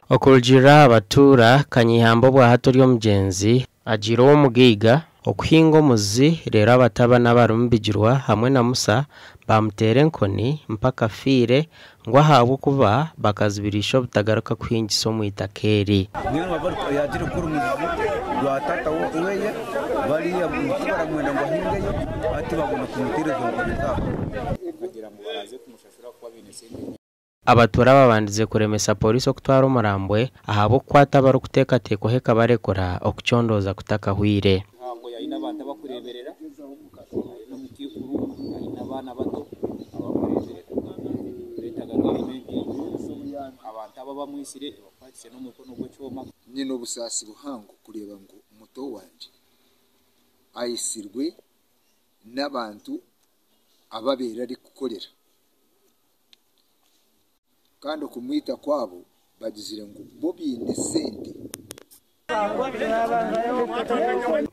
Okurugiirira aha batuura, Kanyeihamba obwahati ori omugyenzi, agiire ow'omugaiga okuhinga omuzi reero abatabani abarimu Bigirwa hamwe na Musa baamuteera enkoni mpaka afiire ngu ahabw'okuba bakazibira ishe obutagaruka kuhingisa omu itaka eri. Mbwenu yaagira kukora omuzigu gwa taata weye, bariya tibaramwenda ngu ahingeyo, hati babona kumuteera ezo nkoni zaabo. Abatuura babandize kuremesa Pooriisi okutwara omurambwe ahabw'okukwata abarikuteekateekwaho ekabarekura okucondooza kutakahweire. Nyine obusaasi buhango kureeba ngu muto wangye aitsirwe n'abantu abu abaire arikukorera. Kandi okumwita kwabo bagizire ngu bo baine sente.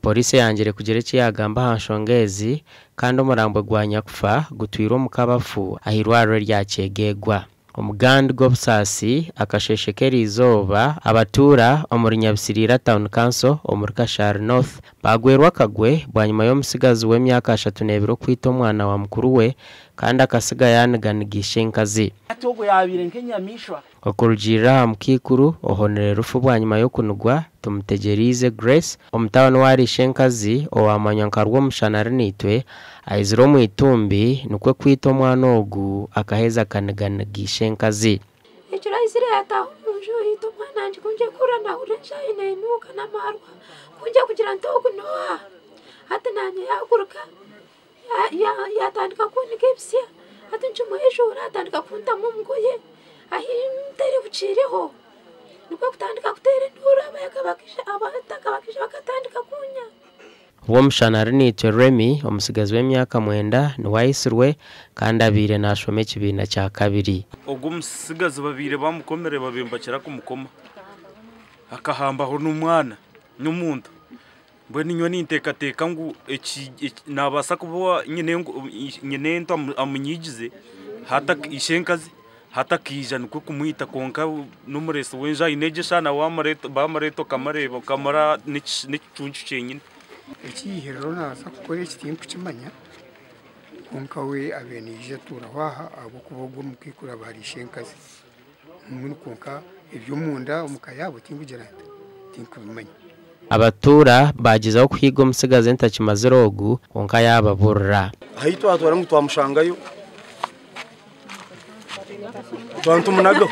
Pooriisi eyangire kugira eki yaagamba aha nshonga ezi kandi omurambo gwa nyakufa gutwirwe omu kabafu ah'eirwariro erya Kyegegwa. Omugandi gw'obusaasi akasheeshe k'eriizooba abatuura omuri Nyabisiriira Town Council omuri Kashari North baagwerwa akagwe bwanyima y'omutsigazi w'emyaka 32 okwita omwana wa mukuru we kandi akatsiga yaaniganiga ishenkazi. Hati ogwo yaabaire nk'enyamaishwa. Okurugiirira aha mukaikuru ohonire rufu bwanyima y'okunigwa, Tumutegyereize Grace, omutabani wa Ishenkazi owamanywa nka Rwomushana Arinaitwe, aizire omu itumbi nikwo kwita omwana ogu akaheza akaniganiga Ishenkazi. Ekiro aizire yaataaha omu nju yaita omwana wangye ku ngiye kuhurira naahurira enjaahi neenuuka n'amaarwa ku ngiye kugira nti ogu n'oha? Hati naanye yaaguruka yaatandika kuuniga ebisya hati nkimwejuura atandika kuntamu omugoye ahi nterebukiireho nikwo kutandika kuteera enduuru abataka bakaija bakatandika kuunya. Rwomushana Arinaitwe Remmy, omutsigazi w'emyaka mwenda niwe aitsirwe kandi abaire naashoma ekibiina kya kabiri. Ogwo omutsigazi babaire bamukomire babaire nibakira kumukoma akahambaho n'omwana n'omuntu. Mbwenu nyowe ninteekateeka ngu naabaasa kuba nyinento amunyigize ishenkazi hati akaija nikwo kumwita kwonka n'omureesi w'enju aine egyo eshaaha nawe bamureeta okamureeba okamura n'ekicuncu kyenyine. Ekihiriro naaza kukora eki tinkukimanya kwonka we abaire naija atuuraho aha ahabw'okuba ogwo omukaikuru aba ari ishenkazi mbwenu kwonka eby'omunda omu ka yaabo tinkugira nta tinkubimanya. Abatuura baagyezaho kuhiiga omutsigazi entakimazire ogu kwonka yaababurira. Ahi twatwara ngu twamushangayo twantumunagaho.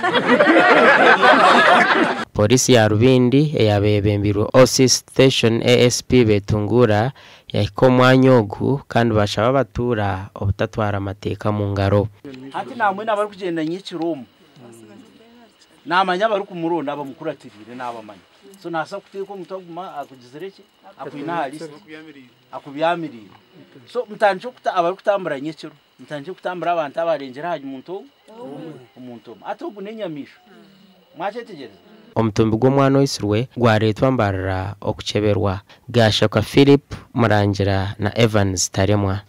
Pooriisi ya Rubindi eyaaba eyebembeirwe OC Station ASP Betungura yahika omu mwanya ogu kandi bashaba abatuura obutatwara amateeka mu ngaro. Hati naamwe n'abarikugyenda nyekiro omu naamanya abarikumuronda abamukuratiriire naabamanya. So naasa kuteeka omutwe aguma akugizire ki akwine aha list akubyamiriire. So mutandikye okuta abarikutambura nyekiro mutandikye kutambura abantu abarengyera aha muntu omuntu omwe. Hati ogu n'enyamaishwa mwakyetegyereza. Omutumbi gw'omwana oitsirwe gwareetwa Mbarara okukyeberwa. Gashakwa Philip Murangira na Evans Taremwa.